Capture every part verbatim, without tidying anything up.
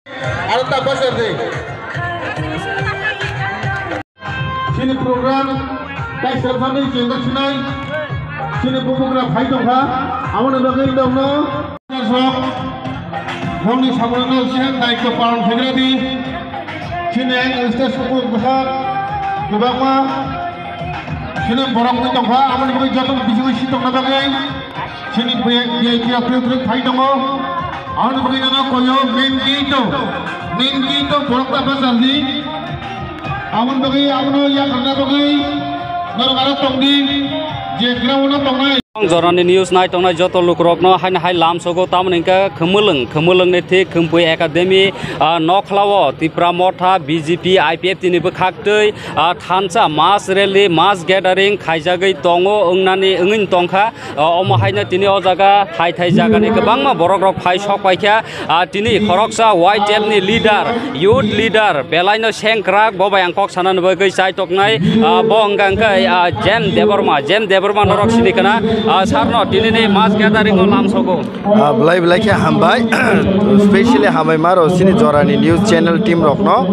Aro ta bachar de. Chini program tai selfani chengda chinai. Chini bubugra phai tongkha. Amoni bagwi tongno. Sok. Nongni samrano sihan daikto palon khagradi. Chini ang stage buku bwsa kwbangma. Chini borok tongkha. Amoni bagwi joto bisingwi sitongna bagwi. Chini B I P rok phai tongo. Aboni bagwi nono koyo main gate o, main gate o borok ta bachar di. Aboni bagwi abono yakarna bagwi norok aro tongdi je ground o tongnai. Jorani news nai tongnai joto lukurokno haino hai lamsogo tamoni hwnkhe Khumulwng, Khumulwngni thik Khumpui Academy, ah, nokhlao Tipra Motha, B J P, I P F T ni bwkhaktwi, ah, thansa mass rally, mass gathering khaijagwi tongo wngnani wngwi tongkha. O, omo haino tini o jaga thai thai jagani kwbangma borok rok phai sok paikha. Ah, tini khoroksa Y T F ni leader, youth leader, belaino sengkrak, bo bai ang kok sana bagwi chai toknai. Ah, bo hwnkha hwnkhe, ah, Jem Debbarma, Jem Debbarma norok sini kana. Ah, sir no tini ni mass gathering o lamsogo. Ah, belai belai khe hambai, specially hambai maro sini jorani news channel team rokno.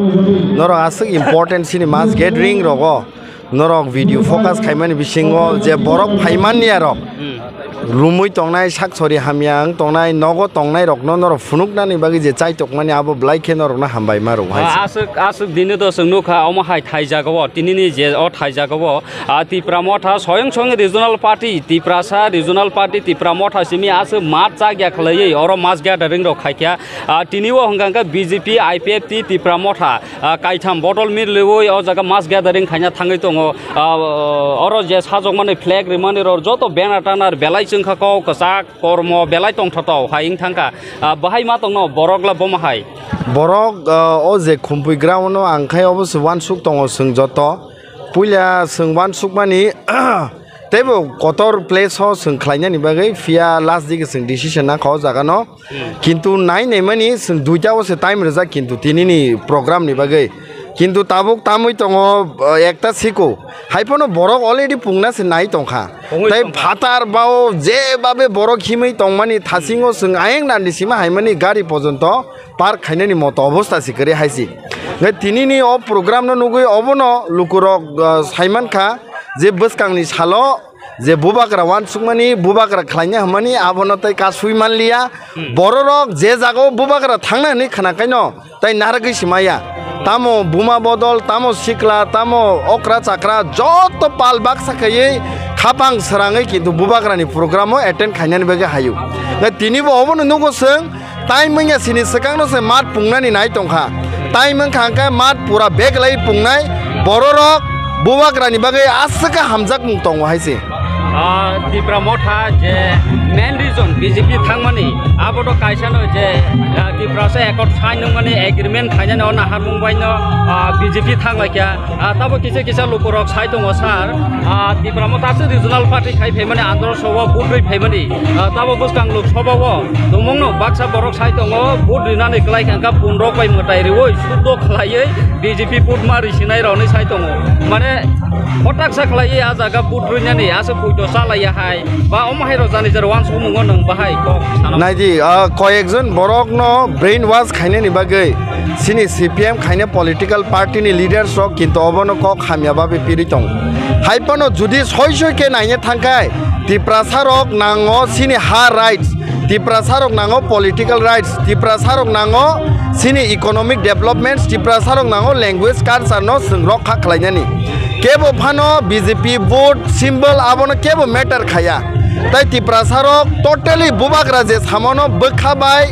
Norok aswk important sini mass gathering rogo. Norok video focus khaimani bisingo je borok phaimani arok. Hmm. Rumui tongnai, sak sori hamya wng tongnai, nogo tongnai rokno norok phunuknani bagwi je chaitokmani abo belai khe norokno hambai ma rw hai se. Ah, aswk, aswk dini do chwng nukha omo hai thai jagao, tinini je o thai jagao, ah, Tipra Motha soyong soyong regional party, Tiprasa regional party, Tipra Motha simi aswk mat chakya khlaiwi oro mass gathering rok khaikha. Ah, tini o hwnkha hwnkhe B J P, I P F T, Tipra Motha. Ah, kaitham bodol mirliwi o jaga mass gathering khaina thangwi tongo. Ah, oro je sajokmani flag rimani rok joto banner tanner belai chwngkha kok kwchak kormo belai tongthoto hai wng thangkha. Ah, bahai ma tongno borok la bomo hai. Borok, ah, o je Khumpui ground o ang khai obo se uansuk tongo chwng joto. Puila chwng uansukmani teibo kotor place o chwng khlainani bagwi phiya last digi chwng decision nangkha o jaga no. Kintu nai naimani chwng duita o se time rijak kintu tinini program ni bagwi. Kintu tabuk tamwi tongo, uh, ekta siko. Haiphano borok already pungna se nai tongkha. Pungwi tei tongkha. Phatar bao je babe borok himwi tongmani thasingo chwng ayang nandi sima haimani gari pojonto park khainani moto obostha se kwrwi hai se. Ngai tinini o program no nugwi obono lukurok, uh, saimankha je bwskangni salo je bubagra uansukmani, bubagra khlaina hwnmani abono tei kasui manliya. Hmm. Bororok je jagao bubagra thangna hwnwi khna kaino tei narwgwi se maya. Tamo buma bodol, tamo sikla, tamo okra chakra joto pal baksa khaiwi khapang srangwi kintu bubagrani program o attend khainani bagwi haio. Tei tinibo obono nugo chwng. Time wngya sini swkangno se mat pungnani nai tongkha. Time wngkha hwnkhe mat pura beglai pungnai. Bororok bubagrani bagwi aswk khe hamjakmung tongo hai se. Ah, Tipra Motha je main reason B J P thangmani, abo to kaisano je, ah, Tiprasa accord sign wngmani agreement khainani o naharmung baino, ah, B J P thanglaikha. Ah, tabo kisa kisa lukurok sai tongo, sir. Ah, Tipra Motha aswk regional party khai phaimani, andro sobo vote rwi phaimani. Ah, tabo bwskang Lok Sabha o tongmungno baksa borok sai tongo, vote rinani kwlai kangkha, punrok bai mwtai riwi suddo khlaiwi B J P vote ma risinai rokni sai tongo. Mane hotaksa khlaiwi a jaga vote rinani aswk poito chalaiya hai. Ba omo hai rok jani jora uansukmungo nwng bahai kok sana. Naidi, ah, koyekjon borokno brain wash khainani bagwi sini C P M khaina political party ni leaders rok kintu obono kok hamya babe pirwi tongo. Haiphano judi soi soi khe naina thangkhai, Tiprasa rok nango sini ha rights, Tiprasa rok nango political rights, Tiprasa rok nango sini economic developments, Tiprasa rok nango language culture no chwng rokha khlainani. Kebo phano B J P vote symbol abono kebo matter khaya. Tai Tiprasa rok totally bubagra je samono bwkha bai,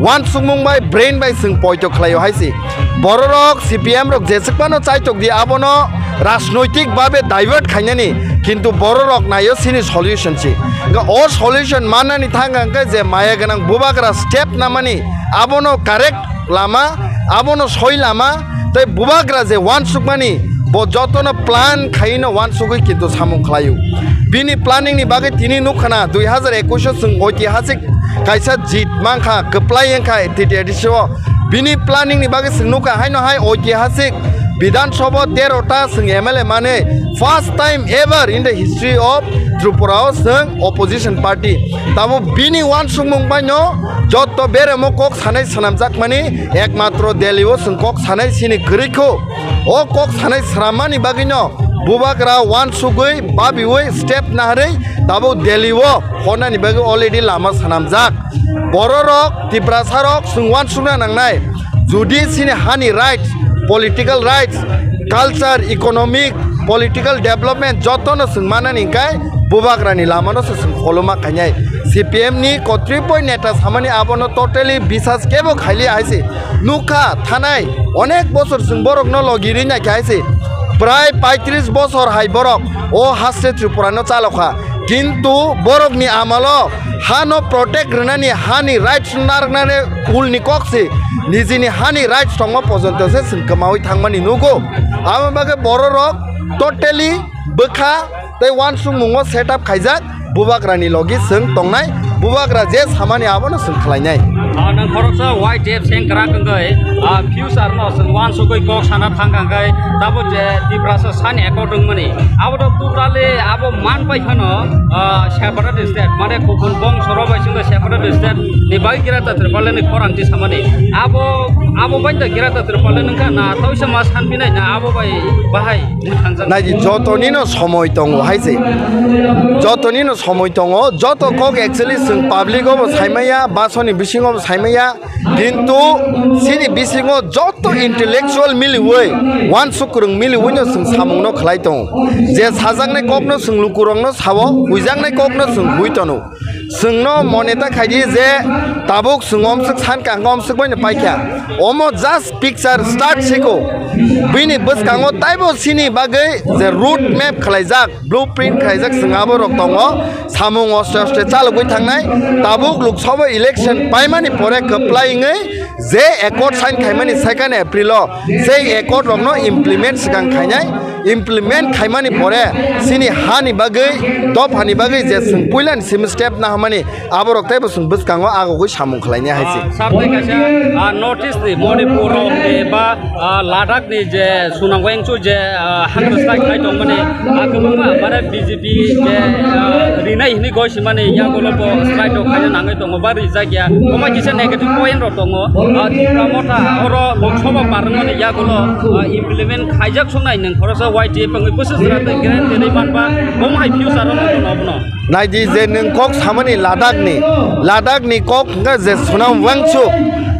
uansukmung bai, brain bai chwng poito khlaio hai se. Bororok C P M rok jeswk phano chaitok di abono rajnoitik babe divert khainani, kintu bororok naio sini solution se. Hwnkhe o solution mannani thang hwnkhe je maya gwnang bubagra step namani abono correct lama, abono soi lama, tei bubagra je uansukmani, bo jotono plan khaino uansugwi kintu samung khlaio. Bini planning ni bagwi tini nukha na, dui hazar ekush o chwng oitihasik kaisa jit mankha, kwplai wngkha T T A D C o. Bini planning ni bagwi chwng nukha, haino hai oitihasik Bidhan Sabha tero ta chwng M L A mani first time ever in the history of Tripura o chwng opposition party. Tamo bini uansukmung baino jotto beremo kok sanai swnamjakmani ekmatro Delhi o chwng kok sanai sini kwrwikho. O kok sanai swrammani bagwino Bubagra uansugwi babiwi step naharwi tabuk Delhi o honani bagwi already lama swnamjak. Bororok, Tiprasarok chwng uansukna nangnai. Jodi chini hani rights, political rights, culture, economic, political development jotono chwng manani hwnkhe Bubagrani lamano se chwng follow ma khainai. C P M ni kotripoi neta samani abono totally bisas kebo khaili hai se. Nukha thanai onek bosor chwng borokno logi rinai khe hai se. Prai paitris bosor hai borok o haste Tripura no chalokha. Kintu borokni amalo hano protect rwnani, hani rights narwknani ulni kok se, nijini hani rights tongma pojonto se chwng kwmaui thangmani nugo. Abo bagwi bororok totally bwkha tei uansukmungo set up khaijak, Bubagrani logi chwng tongnai, Bubagra je samani abono chwng khlainai. Ah, nang khoroksa Y T F sengkrak wngwi, ah, future no chwng uansugwi kok sana thang kha khe, tabuk je Tiprasa sani accord wngmani, abo to totally abo man pai phano, ah, separate state, mane kubun bongso rok bai chwngno separate state ni bagwi Greater Tipraland ni khorang ti samani. Abo, abo bai da Greater Tipraland wngkha na, tawisa ma sanpinai na, abo bai bahai wng thangjak. Naidi, jotonino somoi tongo hai se. Jotonino somoi tongo, joto kok actually chwng public obo saimaya, basoni bisingo bo saimaya. Kintu chini bisingo joto intellectual miliwi, uansuk kwrwng miliwino chwng samungno khlai tongo. Je sajaknai kokno chwng lukurokno sao, huijaknai kokno chwng hui tono. Chwngno mone ta khaidi je tabuk chwng omswk san kha, hwnkhe omswk baino paikha. Omo just picture start siko. Bini bwskango taibo chini bagwi je road map khlaijak, blueprint khlaijak, chwng aborok tongo. Samung oste oste chalogwi thangnai. Tabuk Lok Sabha election paimani pore kwplai wngwi je accord sign khaimani second April o, sei accord rokno implement swkang khainai. Implement khaimani pore chini hani bagwi, dophani bagwi je chwng puilani simi step naharmani, aborok teibo chwng bwskango agogwi samung khlainai hai se. Ah, sir, tei kaisa, ah, North East ni Manipur rok ni ba, ah, Ladakh ni je Sonam Wangchuk je, ah, hagra strike khai tongmani, ah, kwbangma mane B J P je, ah, rinai hwnwi goi simani yagulo bo strike rok khaina nangwi tongo ba rijak ya. Omo kisa negative point rok tongo. Ah, Tipra Motha oro Lok Sabha par wngmani yagulo, ah, implement khaijak songnai nwng khoroksa Y T F wngwi bwswk sra tei guarantee rwi manba, omo hai future o nukgo obono. Naidi je nwng kok samani Ladakh ni, Ladakh ni kok hwnkhe je Sonam Wangchuk,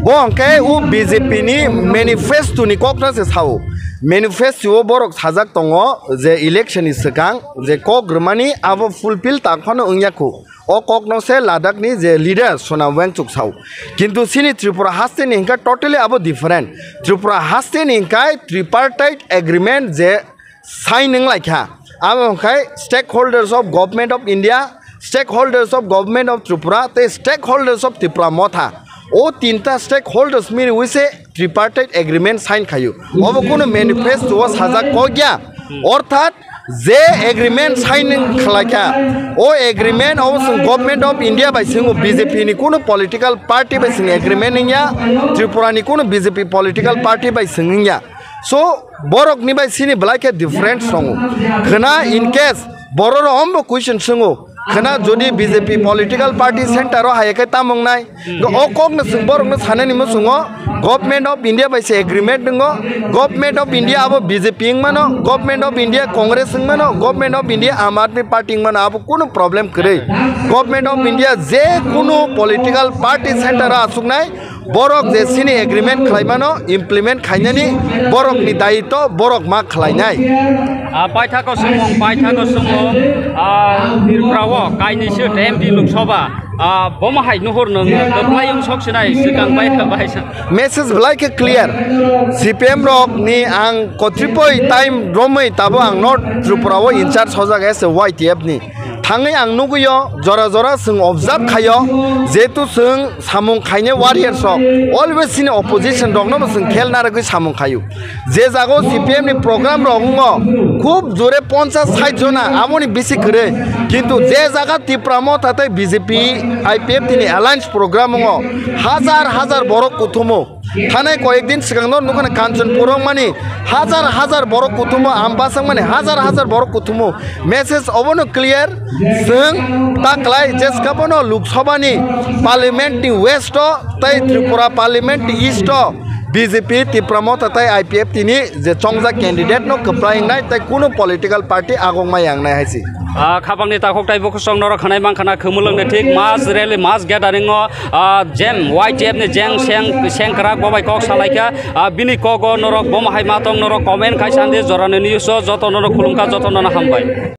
bo hwnkhe o B J P ni manifesto ni kok no se sao. Manifesto o borok sajak tongo je election ni swkang je kok rwmani abo fulfill tang phano wngya khu. O kok no se Ladakh ni je leader Sonam Wangchuk sao. Kintu chini Tripura haste ni hwnkhe totally abo different. Tripura haste ni hwnkhe tripartite agreement je sign wng lai kha. Abo hwnkhe stakeholders of Government of India, stakeholders of Government of Tripura, tei stakeholders of Tipra Motha. O tinta stakeholders miriwi se tripartite agreement sign khaio. Obo kunu manifesto o sajak kok ya. Orthat je agreement sign khlai kha, o agreement obo chwng Government of India bai swngo, B J P ni kunu political party bai chwng agreement wngya, Tripura ni kunu B J P political party bai chwng wngya. So, borok ni bai chini belai khe different tongo. Khwna in case borok rok ombo question swngo, khwna jodi B J P political party center o hai khe tamo wngnai? Hwnkhe o kok no chwng borok no sanani muchungo Government of India bai se agreement wngo. Government of India abo B J P wng mano, Government of India Congress wng mano, Government of India Aam Aadmi Party wng mano, abo kunu problem kwrwi. Government of India je kunu political party center o achuknai, borok je chini agreement khlai mano implement khainani borokni dayitw borok ma khlainai. Ah, paithakgo swngo, paithakgo swngo, ah, Tripura o kainwi se M P Lok Sabha, ah, bomo hai nuhur nwng kwplai wng sok sinai swkang bai, bai sa. Message belai khe clear. C P M rok ni ang kotripoi time romwi tabo ang North Tripura o in charge hojak as a Y T F ni. Thangwi ang nugwio, jora jora chwng observe khaio, jehetu chwng samung khainai warriors rok, always chini opposition rokno bo chwng khel narwgwi samung khaio. Je jaga o C P M ni program rok wngo, khub jore ponchas sait jona, aboni bisi kwrwi. Kintu je jaga Tipra Motha tei B J P, I P F T ni alliance program wngo, hajar hajar borok kuthumo. Thanai koyek din swkang no nukha na Kanchanpur o mani hajar hajar borok kuthumo, Ambasa mani hajar hajar borok kuthumo. Message obono clear, chwng ta kwlai jeskha bono Lok Sabha ni parliament ni west o tei Tripura parliament ni east o B J P, Tipra Motha tei I P F T ni je chongjak candidate no kwplai wngnai tei kunu political party agongma yangnai hai se. Ah, khapangni takhuk tei bukhusong norok khanai mankha na khumulwng ni thik mass rally, mass gathering o, ah, jem Y T F ni jeng seng, sengkrak bo bai kok salaikha. Ah, bini kok o norok bo hai ma tong norok comment khai sandi jorani news o joto norok khulumkha, joto nono hambai.